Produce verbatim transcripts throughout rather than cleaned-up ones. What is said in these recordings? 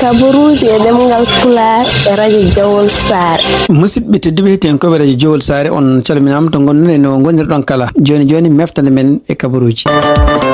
Kabaruuji e ɗemngal Pulaar e radio Jawol Saare. Musidɓe tedduɓe, heɗiyankoɓe radio Jawol Saare, on calminaama to ngonɗon e no ngonirɗon kala. Jooni jooni, meftande men e kabaruuji.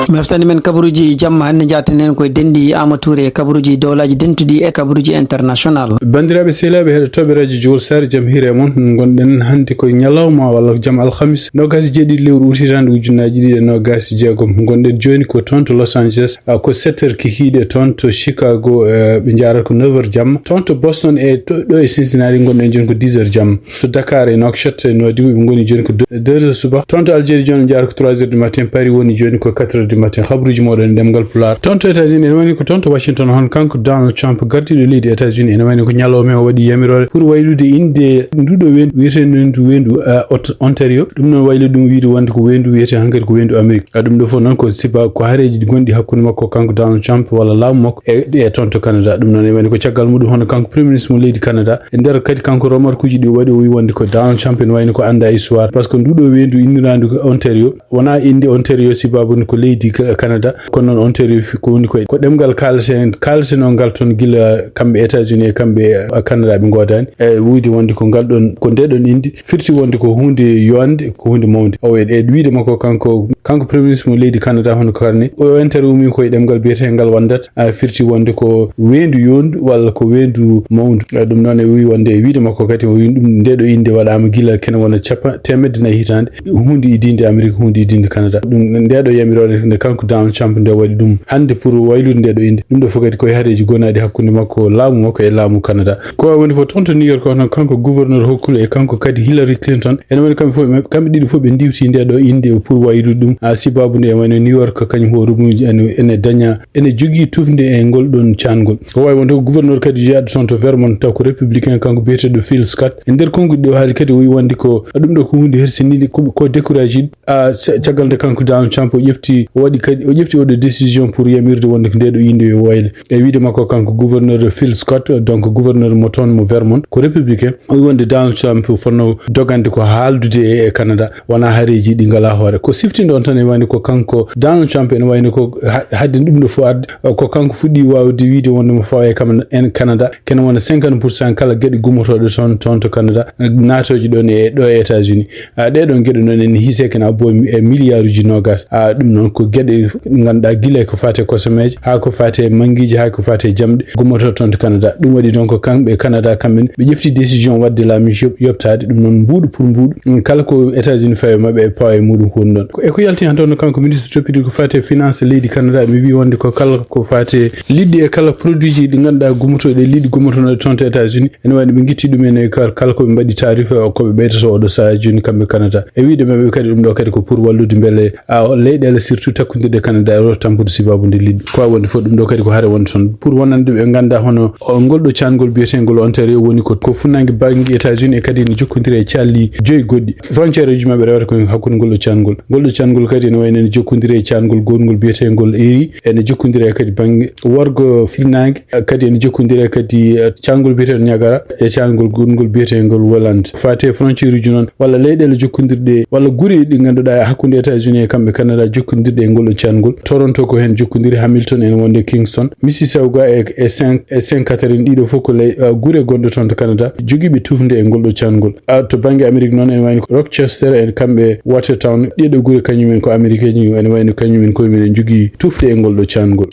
Meftande men kabaruuji jamma hannde, njaaten heen koye denɗi Amadou Touré e kabaruuji dowlaaji dentuɗi e kabaruuji international. Banndiraaɓe sehilaaɓe heɗotooɓe radio Jawol Saare, jam hiire mon. Ngonɗen hannde koye ñalawma walla jam alhamis, noogaas e jeeɗiɗi lewru ut hitaande ujunnaaji ɗiɗi e noogaas e jeegom. Ngonɗen jooni ko toon to Los Angeles, ah, ko sept heures kikiiɗe. Toon to Chicago, eh, ɓe njaarata ko neuf heures jamma. Toon to Boston e to, ɗo e Cincinnati ngonɗen jooni ko dix heures jamma. To Dakar e Nouakchott e Nouadhibou ɓe ngoni jooni ko deux heures subaka. Toon to Algérie jooni ɓe njaarata ko trois heures du matin. Paris woni jooni ko quatre heures du matin. Kabaruuji mooɗon e ɗemngal Pulaar. Toon to États-Unis ene wayni ko toon to Washington, hono kanko Donald Trump, gardiiɗo leydi États-Unis, ene wayni ko ñalawma o waɗi yamiroore pour waylude innde nduɗo weendu wiyeteeɗo ndu weendu, eh, Ot-, Ontario. Ɗum noon waylude ɗum wiide wonde ko weendu wiyetee hankadi ko weendu Amérique. Ah, ɗum ɗo fof noon ko siba, ko hareeji ɗi gonɗi hakkunde makko kanko Donald Trump walla laamu makko e, e toon to Canada. Ɗum noon e wayni ko caggal muɗum hono kanko Premier Ministre mo leydi Canada, e nder kadi kanko remarqueuji ɗi o waɗi, o wi wonde ko Donald Trump ene wayni ko anndaa histoire, par ce que nduɗo weendu inniraandu ko Ontario, wonaa innde Ontario sibabude ko leydi Ka-, Canada, kono noon Ontario fi-, ko woni koye, ko ɗemngal kaaleten, kaaletenoo ngal toon gila kamɓe États-Unis e kamɓe, eh, Canada ɓe ngoodaani. E wiyde wonde ko ngal ɗoon, ko ndee ɗoon innde firti wonde ko huunde yonde, ko huunde mawnde. O e, e wiyde makko kanko, kanko Premier Ministre mo leydi Canada hono karne, o interview mum ko e ɗemngal biyeteengal Wendat, a firti wonde ko weendu yondu walla ko weendu mawndu. Eh, ɗum noon e wi wonde e wiyde makko kadi o wi ɗum ndee ɗo innde waɗaama gila kene wona capa-, teemedde nayi hitaande. Huunde idinde Amérique, huunde idinde Canada. Ɗum, ndee ɗo yamiroore nde kanko Donald Trump nde waɗi ɗum hannde pour waylude ndee ɗo innde. Ɗum ɗo fof kadi ko e hareeji gonaaɗi hakkunde makko, laamu makko e laamu Canada. Ko wayi wonde fof toon to New York, hono kanko gouverneur hokkule e kanko kadi Hillary Clinton, ene woni kamɓe fof, kamɓe ɗiɗo fof ɓe ndiwti ndee ɗo innde pour waylude ɗum. A sibabu nde e wayno New York kañum hoore mum ene, ene daña, ene jogii tufnde e ngol ɗoon caangol. Ko wayi wonde ko gouverneur kadi jeyaaɗo toon to Vermont, taw ko républicain kanko biyeteeɗo Phil Scott. E nder konnguɗi ɗi o haali kadi o wi wonde ko ɗum ɗo ko huunde hersiniinde, ko, ko découragé. A, ca-, caggal nde kanko Donald Trump o ƴefti, o waɗi kadi, o ƴefti oɗo décision pour yamirde wonde ko ndee ɗo innde yo wayle. E wiyde makko kanko gouverneur Phil Scott, donc gouverneur mo toon mo Vermont, ko républicain, o wi wonde Donald Trump fotno dogande ko haaldude e, e Canada, wonaa hareeji ɗi ngalaa hoore. Ko siftinɗo on tan e wayno ko kanko Donald Trump ene wayno ko ha-, hadde ɗum ɗo fof arde, ko kanko fuɗɗi waawde wiyde wonde mo fawa e kam-, en Canada, kene wona cinquante pour cent kala geɗe gummotooɗe toon, toon to Canada, naatooje ɗoon e ɗo e États-Unis. A, ɗee ɗoon geɗe noon ene hiisee kene abbo e mi-, e miliyaaruuji noogaas. A, ɗum noon ko geɗe ɗe ngannduɗaa gila ko faati e kosomeeje, haa ko faati e manngiiji, haa ko faati e jamɗe gummotoo toon to Canada. Ɗum waɗi donc kamɓe Canada kamɓe ne ɓe ƴefti décision waɗde laamu yoɓ-, yoɓtaade ɗum noon mbuuɗu pour mbuuɗu. Mm, kala ko États-Unis fawi maɓɓe e pawa e muɗum ko woni ɗoon. Ko, e ko yalti hannde on kanko ministre toppitooɗo ko faati e finance leydi Canada, mi wi wonde ko kala ko faati e liɗɗi e kala produit ji ɗi ngannduɗaa gummotooɗi e liɗɗi gummotonooɗe toon to États-Unis, ene wayno ɓe ngitti ɗum en e kal-, kala ko ɓe mbaɗi taarifa o, ko ɓe ɓeytata oɗo sahaa jooni kamɓe Canada. E wiyde maɓɓe kadi ɗum ɗo kadi ko pour wallude mbele, a, leyɗeele surtout takkondirɗe Canada e oɗo tampude sibabude liɗɗi. Ko wayi wonde fof ɗum ɗo kadi ko hare wonde toon. Pour wonande ɓe ngannda hono o, ngol ɗo caangol biyeteengol Ontario woni ko, ko fuɗnaange bannge États-Unis e kadi ene jokkondiri e calli joyi goɗɗi. Frontière uji maɓɓe rewata ko hakkunde ngol ɗo caangol. Ngol ɗo caangol kadi ene wayno ene jokkondiri e caangol goɗngol biyeteengol Erie, ene jokkondiri e kadi bannge worgo fuɗnaange, kadi ene jokkondiri e kadi, eh, caangol biyeteeɗo Niagara e caangol goɗngol biyeteengol Welland. Faati e frontière uji noon, walla leyɗeele jokkondirɗe, walla gure ɗe ngannduɗaa e hakkunde États-Unis e kamɓe Canada jokkondirɗe e ngol ɗo caangol. Toronto ko heen jokkondiri, Hamilton ene wonde Kingston, Mississauga e, e Saint, e Saint Catherine, ɗiɗo fof ko ley, eh, gure gonɗe toon to Canada, jogiiɓe tufnde e ngol ɗo caangol. A, to bannge Amérique noon, ene wayno ko Rochester, en kamɓe Watertown, ɗiɗo gure kañumen ko Amérique ji, ene wayno kañumen koye mumen jogii tufde e ngol ɗo caangol.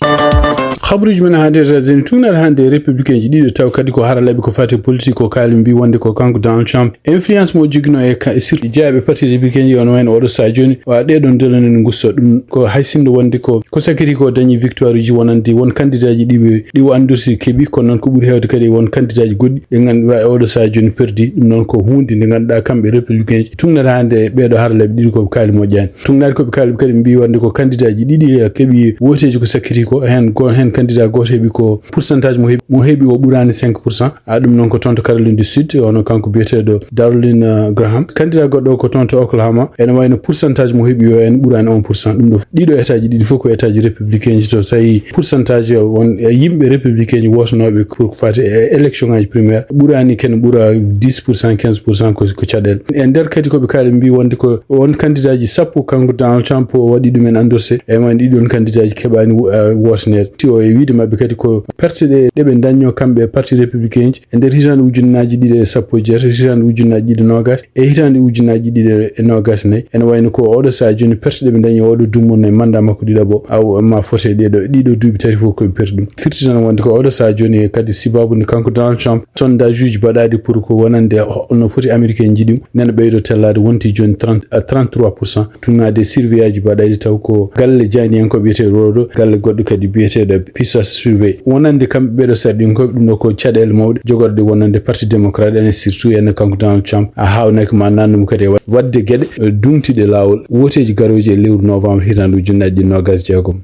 Habaruuji men hannde États-Unis, tuugnaade hannde e républicain ji ɗiɗo, taw kadi ko haralleeɓe ko faati e politique ko kaali mbi wonde ko kanko Donald Trump. Influence mo jogino e ka-, e surtout jeyaaɓe parti républicain ji, on wayno oɗo sahaa jooni, o a ɗee ɗoon dole nani ngusto. Ɗum ko hay sinno wonde ko, ko sakiti ko dañi victoire uji wonande won candidat ji ɗi ɓe, ɗi o anndorsi keɓi, kono noon ko ɓuri heewde kadi won candidat ji goɗɗi. Ɗe ngannduɗaa e oɗo sahaa jooni perdi. Ɗum noon ko huunde nde ngannduɗaa kamɓe républicain ji tuugnata hannde e ɓeeɗo haralleeɓe ɗiɗo ko ɓe kaali moƴƴaani. Tuugnaade ko ɓe kaali, ɓe kadi mbi wonde ko candidat ji ɗiɗi, eh, keɓi wooteeji ko sakkiti ko. Heen go-, heen candidat gooto heɓi ko pourcentage mo heɓi, mo heɓi o ɓuraani cinq pour cent. A, ɗum noon ko toon to Caroline du Sud, ono kanko biyeteeɗo Darlene, eh, Graham. Candidat goɗɗo ko toon to Oklahoma, ene wayno pourcentage mo heɓi o en ɓuraani un pour cent. Ɗum ɗo ɗiɗo état ji ɗiɗi fof ko état ji républicain ji, to tawi pourcentage won e yimɓe républicain ji wotanooɓe pour ko fati e élection ngaji primaire ɓuraani ken ɓura dix pour cent, quinze pour cent ko, ko caɗeele. E nder kadi ko ɓe kaali mbi wonde ko won candidat ji sappo kanko Donald Trump o waɗi ɗumen endorsé, e won ɗiɗon candidat ji keɓaani wo-, eh, wotaneede. Si o e wiide maɓɓe kadi ko perte ɗe ɗe ɓe dañno kamɓe parti républicain ji e nder hitaande ujunnaaji ɗiɗi e sappo e jeetati, hitaande ujunnaaji ɗiɗi e noogas e hitaande ujunnaaji ɗiɗi e noogas nayi. Ene wayno ko oɗo sahaa jooni perte ɗe ɓe dañi oɗo dumunna e mandat makko ɗiɗaɓo, aw ma fote ɗeɗo, ɗiɗo duuɓi tati fof koɓe perdi ɗum. Firti tan wonde ko oɗo sahaa jooni e kadi sibabu nde kanko Donald Trump sondage uji baɗaɗi pour ko wonande no foti américain ji ɗum nana ɓeydo tellade wonti jooni trente, trente-trois pour cent. Tunnaade surveillance baɗaɗi taw ko galle jayniyanko biyeteɗo Rodo, galle goɗɗo kadi biyeteɗo Pisa Survey. Wonande kamɓe ɓeɗo sarɗinkoɓe ɗum ɗo ko caɗele mawɗe jogorɗe wonande parti démocrate en, surtout en kanko Donald Trump a hawnaki ma nannumo kadi e wa- wadde gueɗe, eh, duŋtiɗe lawol woteji garoji e lewru novembre hitande ujunnaji ɗiɗi nogas jeegom.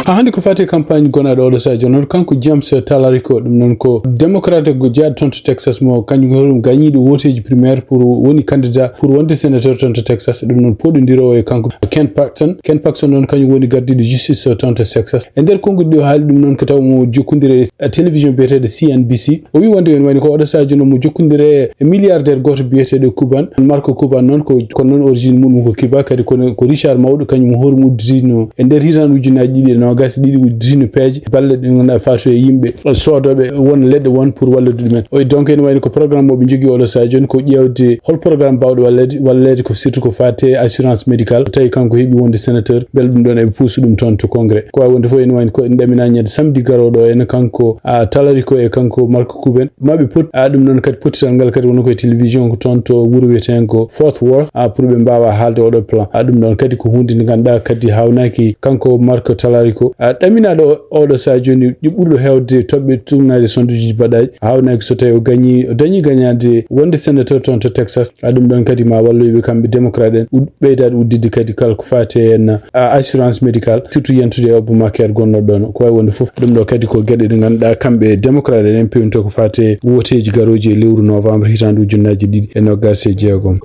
Ha hande ko fati campagne gonaɗo oɗo sadio noon kanko James Talarico, ɗum noon ko démocrate go jeyɗo toon to Texas mo kañum hoɗum gañiɗo woteji primaire pour woni candidat pour wonde sénateur toon to Texas. Ɗum noon poɗodirowo e kanko Ken Paxton. Ken Paxton noon kañum woni gardiɗo justice toon to Texas. E nder konguɗi ɗi o haali ɗum noon ko taw mo jokkodire e télévision biyeteɗo C N B C. O wi wonde en wayno ko oɗo sadio noon mo jokkodire e milliardaire goto biyeteɗo Cuban, Marco Cuban noon ko, kono noon origine muɗum ko Cuba, kadi kono ko Richard Mawɗo kañum hoore mum udditino e nder hitande ujunnaji ɗiɗi e nogas ɗiɗi udditino peeje balle ɗe ganduɗa fato e yimɓe soodoɓe won leɗɗe won pour wallude ɗumen. O donc ene wayno ko programme moɓe jogui oɗo sadio joni ko ƴewde hol programme bawɗo wallede, wallede ko surtout ko fate assurance médicale. So tawi kanko heeɓi wonde sénateur beele ɗum ɗon eɓe puusa ɗum toon to congrès. Ko wawi wonde foof ene wayno ko en ɗamina ñande samedi garoɗo ene kanko a Talarico e kanko Marco Cuban maɓe poti a ɗum noon kadi pottital ngal kadi woni koye télévision ko toon to wuuro wiyeten ko Fort Worth a pour ɓe mbawa haalde oɗo plan. A ɗum ɗon kadi ko hunde nde ganduɗa kadi hawnaki kanko Marco Talarico a ɗaminaɗo oɗo saha joni ɗi ɓurɗo hewde toɓɓe tugnaɗe sonduji baɗaji hawnaki so tawi o gañi o dañi gañade wonde sénateur toon to Texas. A ɗum ɗon kadi ma walloyɓe kamɓe démocrate en ɓeydaade udditde kadi kala ko faati heen assurance médicale surtout yentude e Obamacare gonnoɗo ɗoon. Ko wawi wonde fof ɗum ɗo kadi ko geɗe ɗe ngannduɗaa kamɓe démocrate en pewinto ko faati e woteeji garooji e lewru novembre hitaande ujunnaaji ɗiɗi e noogaas e jeegom.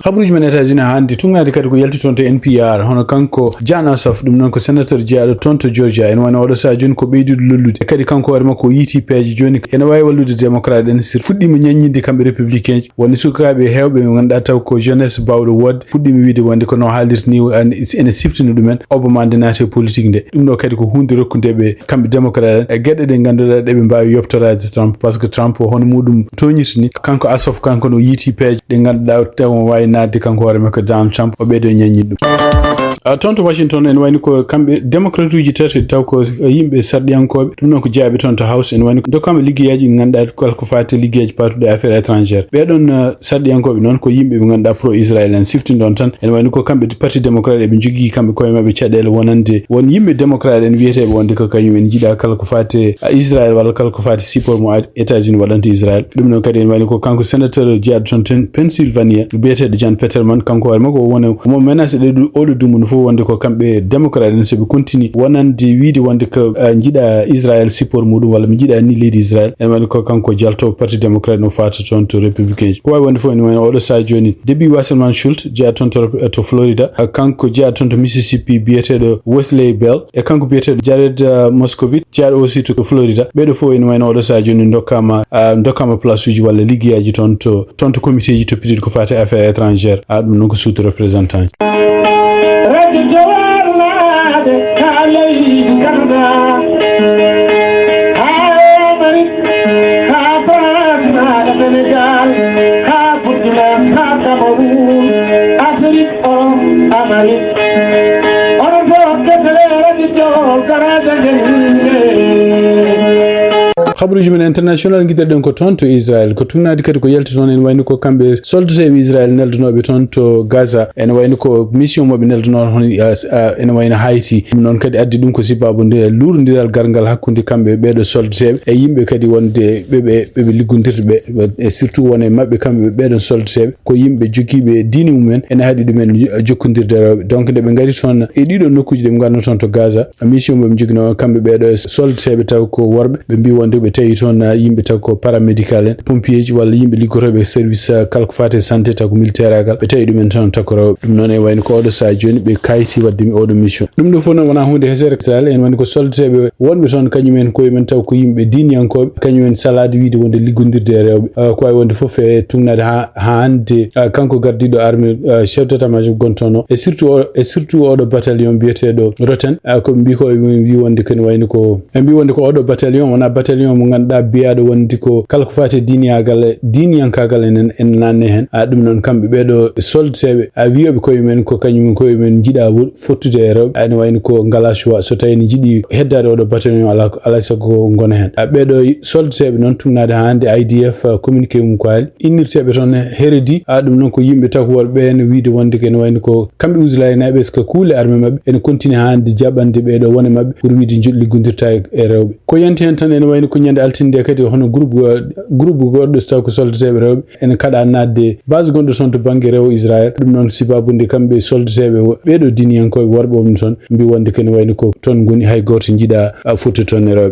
Habaruuji men États-Unis hannde tugnaade kadi ko yalti toon to N P R hono kanko Jan Ossoff ɗum noon ko sénateur jeyaaɗo toon to Georgia ene wano oɗo saha jooni ko ɓeydude lollude e kadi kanko hoore makko o yiiti peeje jooni ene wawi wallude démocrate en si fuɗɗima ñaññinde kamɓe républicain ji. Woni sukaaɓe heewɓe ɓe ngannduɗaa taw ko jeunesse baawɗo woodde puɗɗiima wiide wonde ko no haalirta ni ene siftina ɗumen Obama nde naati e politique nde. Ɗum ɗo kadi ko huunde rokkunde ɓe kamɓe démocrate en e geɗe ɗe ngannduɗaa ɗe ɓe mbaawi yoptoraade Trump par ce que Trump o hono muɗum tooñirta ni. Kanko Ossoff kanko no yiiti peeje ɗe ngannduɗaa taw omo waawi naatde kanko hoore makko Donald Trump o ɓeydo ñaññinde ɗum. Ah, toon to Washington ene wayni ko kamɓe démocrate uji tati taw ko yimɓe sarɗiyankooɓe ɗum noon ko jeyaaɓe toon to House ene wayni ko dokkama liggeyaaji ɗi ngannduɗaa kala ko faati liggeyaaji paatuɗe affaire étrangère. Ɓeɗon sarɗiyankooɓe noon ko yimɓe ɓe ngannduɗaa pro Israël en siftinɗon tan ene wayno ko kamɓe parti démocrate eɓe njogii kamɓe koye maɓɓe caɗeele wonande won yimɓe démocrate en wiyeteeɓe wonde ko kañum en njiɗa kala ko faati e Israël walla kala ko faati support mo États-Unis waɗanta Israël. Ɗum noon kadi ene wayno ko kanko sénateur jeyaaɗo toon to Pennsylvania biyeteeɗo Jan Peterman kanko hoore makko o woni omo menace ɗe oɗo dumunna fof wonde ko kamɓe démocrate en soɓe continue wonande wiide wonde ko njiɗa Israël support muɗum walla mi njiɗa ni leydi Israël. Ene wayno ko kanko jalto parti démocrate no fata toon to républicain ji. Ko wawi wonde fof ene wayno oɗo saha joni Debbie Wasserman Schultz jeya toon to, to Florida. Kanko jeya toon to Mississippi biyeteɗo Wesley Bell e kanko biyeteɗo Jared Moskowitz jeyaɗo aussi to Florida. Ɓeɗo fof ene wayno oɗo saha joni dokkama dokkama place uji walla liggeyaji toon to toon to comité ji toppitiɗi ko fati affaire étrangère a ɗum noon ko suudu représentant ji. Radio Jowar Laaɓe ka leydi Canada, ha Amérique, ha France, ha Sénégal, ha Burkina, ha Cameroun, Afrique, Europe, Amérique. Onon fof kettore Radio Jowar, garaje nde. Habaruji men international giɗɗen ko toon to Israël ko tugnaade kadi ko yalti toon en wayno ko kamɓe soldateeɓe Israël neldanooɓe toon to Gaza. Ene wayno ko mission moɓe neldanoo hono ene wayno Haiti. Ɗum noon kadi addi ɗum ko sibabu nde luurondiral garngal hakkunde kamɓe ɓeeɗo soldateeɓe e yimɓe kadi wonde ɓeɓe ɓeɓe liggondirta ɓe e surtout won e maɓɓe kamɓe ɓeeɗon soldateeɓe ko yimɓe jogiiɓe diine mumen ene haɗi ɗumen jokkondirde rewɓe. Donc nde ɓe ngari toon e ɗiɗo nokkuuji ɗe ɓe nganno toon to Gaza mission moɓe joginoo kamɓe ɓeeɗo e soldateeɓe taw ko worɓe ɓe mbi wonde ɓe Tawi toon, ah, yimɓe taw ko paramédical en, pompier ji walla yimɓe liggotooɓe e service, ah, kala ko faati e santé taw ko militaire agal, ɓe tawi ɗumen toon taw ko rewɓe. Ɗum noon e wayno ko oɗo sahaa jooni ɓe kayti waɗde mi oɗo mission. Ɗum ɗo fof noon wonaa huunde hesere. Israel en woni ko soldateeɓe wonɓe toon, kañum en koye men taw ko yimɓe diiniyankooɓe, kañum en salaade wiide wonde liggondirde e rewɓe. Ah, ko wawi wonde fof e tugnaade haa, haa hannde, ah, kanko gardiiɗo armée, ah, chef d'état-major gontono, e surtout o, e surtout oɗo bataillon biyeteeɗo Roten, ah, ko ɓe mbi ko ɓe mbi wonde kene wayno ko, ɓe mbi wonde ko oɗo bataillon wona bataillon mo ngannduɗaa biyaɗo wonde ko kala ko faati e diiniyagal, diiniyankagal enen en nanne heen. Ah, ɗum noon kamɓe ɓeeɗo soldateeɓe, ah, wiyoɓe koye men ko kañum koye men njiɗa wo-, fottude e rewɓe, ene wayno ko ngala choix. So tawi ne njiɗi heddaade oɗo bataillon, ala, alaa e sago ko ngona heen. Ah, ɓeeɗo soldateeɓe noon tugnaade haa hannde I D F, ah, communiqué mum ko haali. Innirteeɓe toon heredi, ah, ɗum noon ko yimɓe takuwol ɓeen wiide wonde ko ene wayno ko kamɓe Uslaynaaɓe, est-ce que kuule armée maɓɓe ene continue haa hannde jaɓande ɓeeɗo wone maɓɓe pour wiide njo-, liggondirta e, e rewɓe. Ko yanti heen tan ene wayno ko ñande altinde kadi hono groupe go-, groupe goɗɗo so taw ko soldateeɓe rewɓe ene kaɗa naatde base gonɗo toon to bannge rewo Israel. Ɗum noon sibabude kamɓe soldateeɓe wo-, ɓeeɗo diiniyankooɓe worɓe wonɓe toon mbi wonde kene wayno ko toon ngoni hay gooto njiɗa, ah, fotto toon e rewɓe.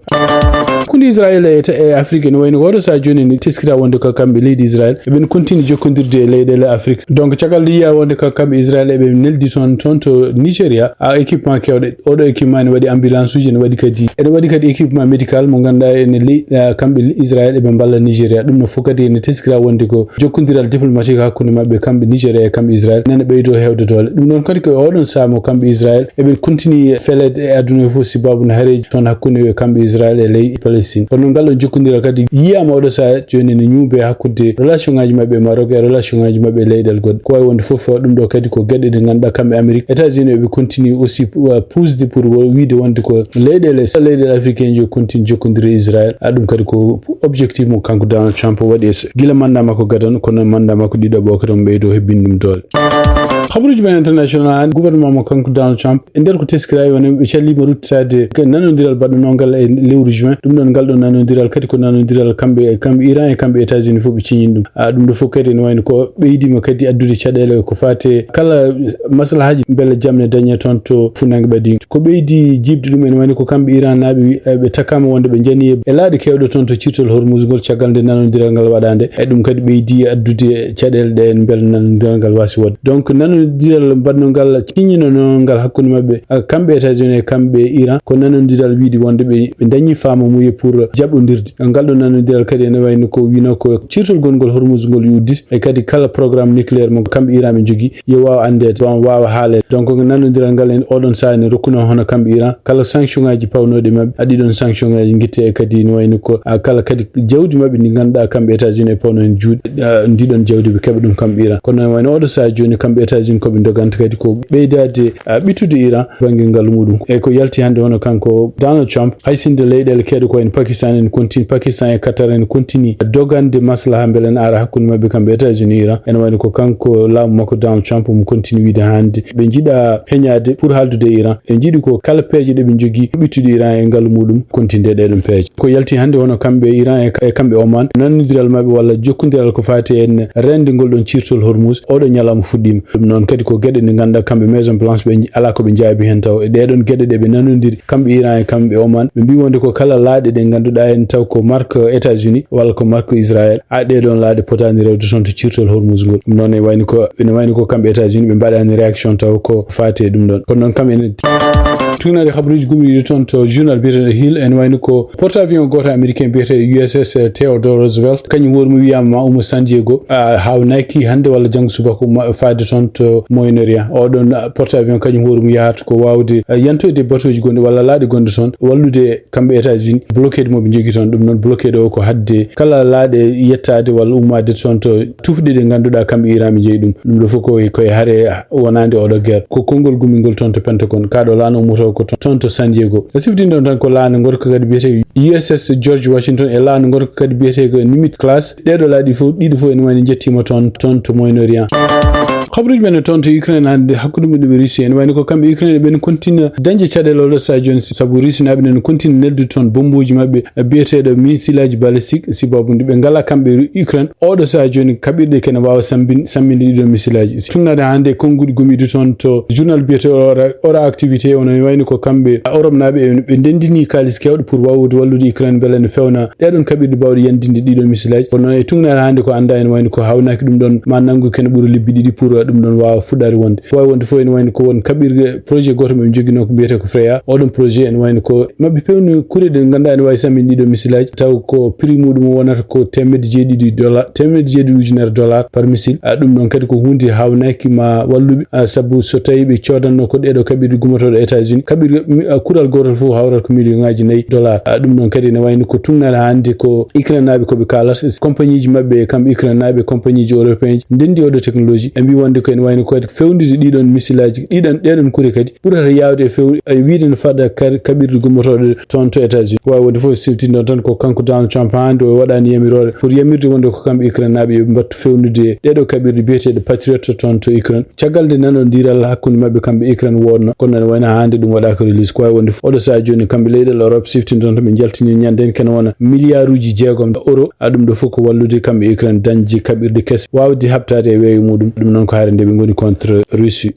Hakkunde Israel e, e Afrique ene wayno ko oɗo sahaa jooni ene teskira wonde ko kamɓe leydi Israel eɓen continue jokkondirde e leyɗeele Afrique. Donc caggal nde yiya wonde ko kamɓe Israel eɓe neldi toon, toon to Nigeria, a équipement kewɗe. Oɗo équipement ene waɗi ambulance uji, ene waɗi kadi, ene waɗi kadi équipement médical mo ngannduɗaa ene ley, ah, kamɓe Israel eɓe mballa Nigeria. Ɗum no fof kadi ene teskira wonde ko jokkondiral diplomatique hakkunde maɓɓe kamɓe Nigeria e kamɓe Israel nana ɓeydo heewde doole. Ɗum noon kadi ko e oɗon sahaa mo kamɓe Israel eɓe continue feleede e aduna o fof sibabude hareji toon hakkunde kamɓe Israel e ley Palestine. Kono ngal ɗon jokkondiral kadi yiyaama oɗo sahaa jooni ene ñuuɓe hakkunde relation ngaji maɓɓe e Maroc e relation ngaji maɓɓe e leyɗeele goɗɗe. Ko wawi wonde fof ɗum ɗo kadi ko geɗe ɗe ngannduɗaa kamɓe Amérique, États-Unis eɓe continue aussi, uh, puusde pour wo-, wiide wonde ko leyɗeele, leyɗeele africain ji continue jokkondire e Israel. A ɗum kadi ko objectif mo kanko Donald Trump o waɗi e s-, gila mandat makko gadano, kono mandat makko ɗiɗo o kadi omo ɓeydo hebbinde ɗum doole. Habaruji men international, gouvernement mo kanko Donald Trump, e nder ko teskira e woni ɓe callima ruttitade ke nanodiral baɗɗonongal e lewru juin. Ɗum ɗon ngal ɗo nanodiral kadi ko nanodiral kamɓe, kamɓe Iran e kamɓe États-Unis fof ɓe ciñin ɗum. A ɗum ɗo fof kadi ene wayno ko ɓeydima kadi addude caɗeele ko fate kala maslahaji mbele jam ne dañe toon to funnangue ɓadiŋ. Ko ɓeydi jiɓde ɗum ene wayno ko kamɓe Iran naaɓe wi-, ɓe takama wonde ɓe jani e laaɗe kewɗe toon to cirtol Hormuz ngol caggal nde nanodiral ngal waɗande. E ɗum kadi ɓeydi addude caɗeele ɗe en mbele nanodiral ngal wasi waɗde. Donc nanodiral mbaɗnongal ciñinonongal hakkunde maɓɓe, a, kamɓe États-Unis e kamɓe Iran ko nanodiral wiide wonde ɓe, ɓe dañi famamuye pour jaɓɓodirde. Ngal ɗo nanodiral kadi ene wayno ko wino ko cirtol gongol Hormuz ngol yuddit e kadi kala programme nucléaire mo kamɓe Iran ɓe jogii yo waaw anndeede, bon, waawa haaleede. Donc nanodiral ngal en oɗon sahaa ene rokkuno hono kamɓe Iran kala sanction ngaji pawnoɗi maɓɓe, a ɗiɗon sanction ngaji guitte e kadi no wayno ko, a, kala kadi jawdi maɓɓe ndi ngannduɗaa kamɓe États-Unis e pawno en juuɗe, a, ndiɗon jawdi ɓe keɓa ɗum kamɓe Iran. Kono no wayno oɗo sahaa jooni kamɓe États-Unis ko ɓe doganta kadi ko ɓeydaade, a, ɓittude Iran bangge ngalu muɗum. E ko yalti hannde hono kanko Donald Trump, hay sinde leyɗeele keeɗe ko en Pakistan en continue, Pakistan e Qatar en continue dogande maslaha mbele en ara hakkunde maɓɓe kamɓe États-Unis Iran. Ene wayno ko kanko laamu makko Donald Trump mo continue wiide hannde ɓe njiɗa heñaade pour haaldude e Iran. Ɓe njiɗi ko kala peeje ɗe ɓe njogii ɓittude Iran e ngalu muɗum continue ɗeɗon peeje. Ko yalti hannde hono kamɓe Iran e, e kamɓe Oman, nanodiral maɓɓe walla jokkondiral ko fati en renndingol ɗon cirtol Hormuz, oɗo ñalawma fuɗɗima. Ɗum noon kadi ko geɗe ɗe ngannduɗaa kamɓe Maison Blanche ɓe nji-, alaa ko ɓe njaabi heen taw. E ɗeɗon geɗe ɗe ɓe nanodiri, kamɓe Iran e kamɓe Oman, ɓe mbi wonde ko kala laaɗe ɗe ngannduɗaa en taw ko marque États-Unis walla ko marque Israël, a ɗeɗon laaɗe potaani rewde toon to cirtol Hormuz ngol. Ɗum noon e wayno ko, ene wayno ko kamɓe États-Unis ɓe mbaɗaani réaction taw ko faati e ɗum ɗon. Kono noon kam ene tugnade habaruuji gumɗiiɗi toon to journal biyeteeɗo Hill, ene wayno ko porte-avions gooto américain biyeteeɗo U S S Theodore Roosevelt, kañum hoore mum wiyaama ma ummo San Diego, a, haawnaaki hannde walla janngo subaka umma faade toon to Moyen-Orient. Oɗon porte-avions kañum hoore mum yahata ko waawde, a, yantoyde batooji gonɗi walla laaɗe gonɗe toon, wallude kamɓe États-Unis, bloqué mo ɓe njogii toon. Ɗum noon bloqué o ko haɗde kala laaɗe yettaade walla ummaade toon to tufɗe ɗe ngannduɗaa kamɓe Iran ɓe njeyi ɗum. Ɗum ɗo fof ko, ko e hare wonaande oɗo guerre. Ko konngol gummingol toon to Pentagon. Kaa ɗo laana ummoto ko toon, toon to San Diego. E siftinɗon tan ko laana gorko kadi biyetee U S S George Washington e laana gorko kadi biyetee ko Nimitz class. Ɗeeɗo laaɗe fof, ɗiɗi fof ene wayno njettiima toon, toon to Moyen-Orient. Habaruuji men e toon to Ukraine hannde, hakkunde mum e Russie, ene wayno ko kamɓe Ukraine ɓen kontina dañde caɗeele oɗo sahaa jooni, sabu Russie naaɓe ene kontina neldude toon bommbuuji maɓɓe biyeteeɗo misilaaji balistique, sibabude ɓe ngala kamɓe Ukraine oɗo sahaa jooni kaɓirɗe kene waawa sambin-, samminde ɗiɗo misilaaji. Tugnaade hannde konnguɗi gumiiɗi toon to journal biyeteeɗo Ora, Ora Activité, ono wayno ko kamɓe Europe naaɓe ɓe ndendini kaalis keewɗo pour waawude wallude Ukraine mbele ne fewna ɗeɗon kaɓirɗe bawɗe yandinde ɗiɗo misilaaji. Kono noon e tugnaade hannde ko annda ene wayno ko hawnaaki ɗum ɗon ma nanngu kene ɓura lebbi ɗiɗi pour ɗum ɗon waawa fuɗɗaade wonde. Ko waawi wonde fof ene wayno ko won kaɓirɗe projet gooto mo ɓe njoginoo ko mbiyetee ko Freya. Oɗon projet ene wayno ko maɓɓe pewni kuuɗe ɗe ngannduɗaa ene waawi samminde ɗiɗo misilaaji taw ko prix muɗum wonata ko teemedde jeeɗiɗi dollar, teemedde jeeɗiɗi ujunere dollar par missile. A, ɗum ɗon kadi ko huunde hawnaaki ma walluɓe, a, sabu so tawi ɓe coodanno ko ɗeɗo kaɓirɗe gumotooɗo États-Unis, kaɓirɗe mi-, a, kural gootol fof hawrata ko million ngaji nayi dollar. A, ɗum ɗon kadi ene wayno ko tugnaade hannde ko Ukraine naaɓe ko ɓe kaalata, compagnie ji maɓɓe e kamɓe Ukraine naaɓe, compagnie ji européen ji ndenndi oɗo technologie. Ɓe mbi wonde ko ene wayno ko kadi fewndude ɗiɗon misilaaji, ɗiɗon, ɗeɗon kuuɗe kadi ɓurata yaawde e few-, e wiide no fada kar-, kaɓirɗe gummotooɗe toon to États-Unis. Waawi wonde fof sewtindon tan ko kanko Donald Trump hannde o waɗaani yamiroore pour yamirde wonde ko kamɓe Ukraine naaɓe yo ɓe mbattu fewndude ɗeɗo kaɓirɗe biyeteeɗe Patriot toon to Ukraine. Caggal nde nanondiral hakkunde maɓɓe kamɓe Ukraine wonno, kono ene wayno hannde ɗum waɗaaka release. Ko waawi wonde fof oɗo sahaa jooni kamɓe leyɗeele Europe sewtindon tan ɓe njaltini ñande en kene wona milliarduuji jeegom euro. A, ɗum ɗo fof ko wallude kamɓe Ukraine dañde kaɓirɗe kese, waawde haɓtaade e weeyo muɗum. Ɗum noon ko hare nde ɓe ngoni contre Russie.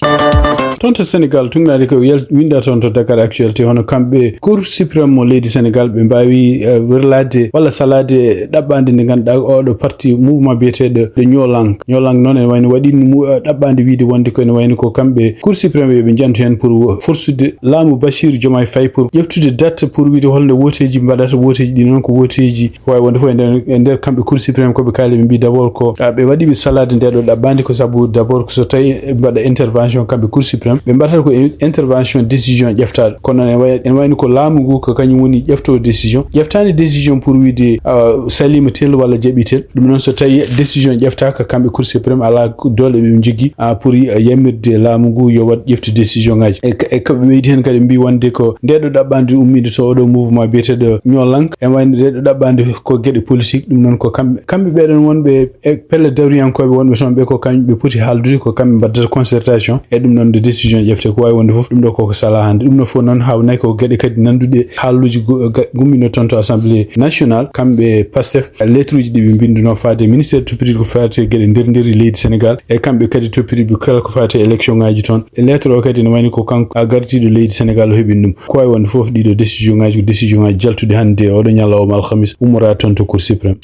Toon to Sénégal, tugnaade ko yal-, winda toon to Dakar Actualité, hono kamɓe Cour suprême mo leydi Sénégal, ɓe mbaawi, eh, werlaade walla salaade ɗaɓɓaande nde ngannduɗaa oɗo parti mouvement biyeteeɗo ɗo Ñoo Lank. Ñoo Lank noon ene wayno waɗi mu-, eh, ɗaɓɓaande wiide wonde ko ene wayno ko kamɓe Cour suprême yo ɓe njantu heen pour forsude laamu Bachir Diomaye Faye pour ƴeftude date pour wiide holno wooteeji mbaɗata. Wooteeji ɗi noon ko wooteeji Ko waawi wonde fof e nder, e nder kamɓe Cour suprême ko ɓe kaali, ɓe mbi d'abord ko, ah, ɓe waɗi ɓe salaade nde ɗo ɗaɓɓaande ko sabu d'abord ko so tawi ɓe mbaɗa intervention kamɓe Cour suprême, ɓe mbaɗata ko in-, intervention décision ƴeftaɗo. Kono noon ene way-, ene wayno ko laamu ngu ko kañum woni ƴeftowo décision. Ƴeftaani décision pour wiide, ah, salima tel walla jaɓi tel. Ɗum noon so tawi décision ƴeftaaka kamɓe Cour suprême alaa ko doole ɓe njogii, ah, pour, ah, yamirde laamu ngu yo waɗ ƴeftu décision ngaji. E ka-, e ko ɓe ɓeydi heen kadi mbi wonde ko nde ɗo ɗaɓɓaande ummiinde to oɗo mouvement biyeteeɗo Ñoo Lank, e wayno nde ɗo ɗaɓɓaande ko geɗe politique, ɗum noon ko kamɓe, kamɓe ɓeɗon wonɓe e pelle dawriyankooɓe wonɓe toon ɓe, ko kamɓe ɓe poti haaldude, ko kamɓe mbaddata concertation, e ɗum noon nde décision ƴefte, ko waawi wonde fof, ɗum ɗo koko sala hannde. Ɗum ɗo fof noon haawnay ko geɗe kadi nannduɗe haalluuji gu-, ga-, gummiino toon to Assemblée nationale, kamɓe Pastef, lettre uji ɗi ɓe mbinduno faade ministère toppitiiɗo ko faati e geɗe nder nder leydi Sénégal, e kamɓe kadi toppitiiɓe kala ko faati e élection ngaji toon. E lettre o kadi ne wayni ko kanko a gardiiɗo leydi Sénégal o heɓin ɗum. Ko wawi wonde fof ɗiɗo décision ngaji ko décision ngaji jaltuɗi hannde e oɗo ñalawma alhamis ummora toon to Cour suprême.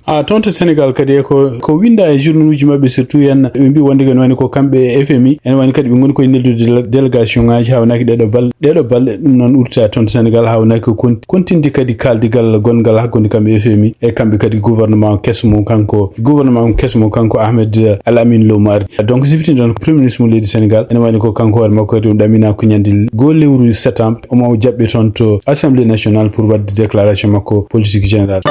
A toon to Sénégal kadi e ko, ko winda e journal uji maɓɓe surtout hen ɓe mbi wonde ko ne wayni ko kamɓe e F M I ene wayni kadi ɓe ngoni koye neldude délé-, délégation ngaji hawnaki ɗeɗo balɗe, ɗeɗo balɗe ɗum noon urta toon to Sénégal hawnaki ko kon-, kontinde kadi kaldigal gongal hakkunde kamɓe F M I e kamɓe kadi gouvernement keso mo kanko, gouvernement keso mo kanko Ahmed Al Amin Lo mo ardi. Donc, si fiti ɗon, Premier Ministre mo leydi Sénégal, ene wayno ko kanko hoore makko kadi o ɗaminaa ko ñande goo lewru septembre, omo jaɓɓe toon to Assemblée nationale pour waɗde déclaration makko politique générale.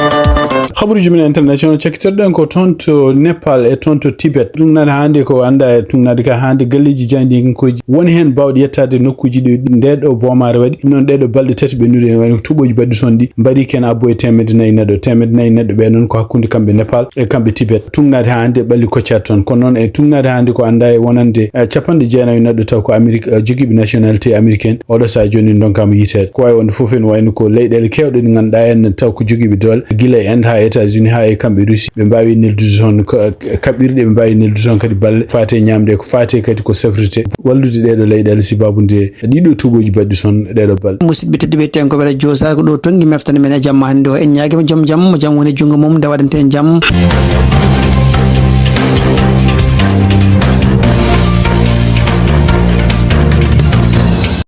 Habaruuji men international, cakkitoɗen ko toon to Nepal e toon to Tibet. Ɗum nani hannde ko annda e tugnaade ka hannde galleeji jaayndiyankooji woni heen baawɗe yettaade nokkuuji ɗi nde ɗo boomaare waɗi. Ɗum noon ɗee ɗo balɗe tati ɓennuɗe ene wayno ko tuuɓooji baɗɗi toon ɗi mbaɗi ken abbo e teemedde nayi neɗɗo, teemedde nayi neɗɗo ɓe noon ko hakkunde kamɓe Nepal e kamɓe Tibet. Tugnaade haa hannde ɓalli koccaat toon. Kono noon e tugnaade haa hannde ko annda e wonande, eh, capanɗe jeenayi neɗɗo taw ko Amérique, eh, jogiiɓe nationalité américaine. Oɗo sahaa jooni ndonkaama yiiteede. Ko wawi wonde fof ene wayno ko leyɗeele keewɗe ɗe ngannduɗaa en taw ko jogiiɓe doole gila e Inde haa États-Unis haa e kamɓe Russie. Ɓe mbaawi neldude toon ko, eh, kaɓirɗe, ɓe mbaawi neldude toon kadi balle faate ñaamde ko faate kadi ko safrirte wallude ɗeeɗo leyɗeele sibabu nde ɗiɗo tuuɓooji baɗɗi toon ɗeeɗo balɗe. Musidɓe tedduɓe, tenkooɓe radio Sar, ko ɗo tonngi meftande men e jamma hannde o. En ñaagiima joom jam, mo jam woni junngo mum, nde waɗante en jam.